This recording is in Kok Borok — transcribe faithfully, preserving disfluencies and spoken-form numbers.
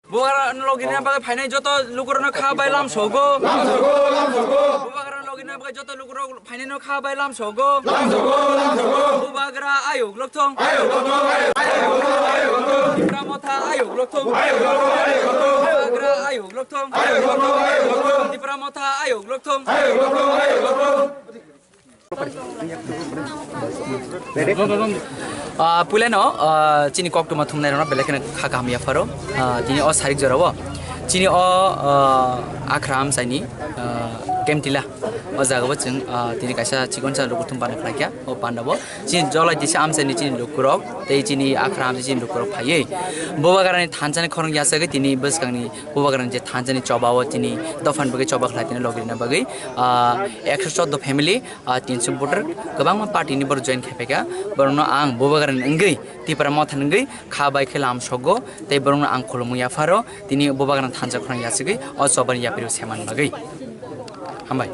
Bubagra logina bagwi phainai joto lukurokno kha bai lam sogo. Bubagra logina bagwi joto lukurok phainai no kha bai lam sogo. Bubagra ayuk lokthong. Tipra motha ayuk lokthong. Bubagra ayuk lokthong. Tipra motha ayuk lokthong. Ah, puilano, ah, chini koktwma thumnairokno belai kheno kha kaham yapharo. Ah, tini o sarik jorao chini o, ah, Akhra amchaini, ah, Kemtila o jagao chwng, ah, tini kaisa chikonsa lukuthum panda khlaikha. O pandao chini Jolai tisa amchaini chini lukurok tei chini Akhra amchaini chini lukurok phaiwi Bubagrani thansani khorang yachagwi tini bwskangni Bubagrani je thansani chobao tini dophani bagwi choba khlai tini logirina bagwi, ah, ekso chordo family, ah, tinso voter kwbangma party ni borok join khai phaikha. Borokno ang Bubagrani wngwi Tipra motha wngwi kha bai khe lam sogo tei borokno ang khulumung yapharo tini Bubagrani thansa khorang yachagwi o chobani yapri seman bagwi. Hambai.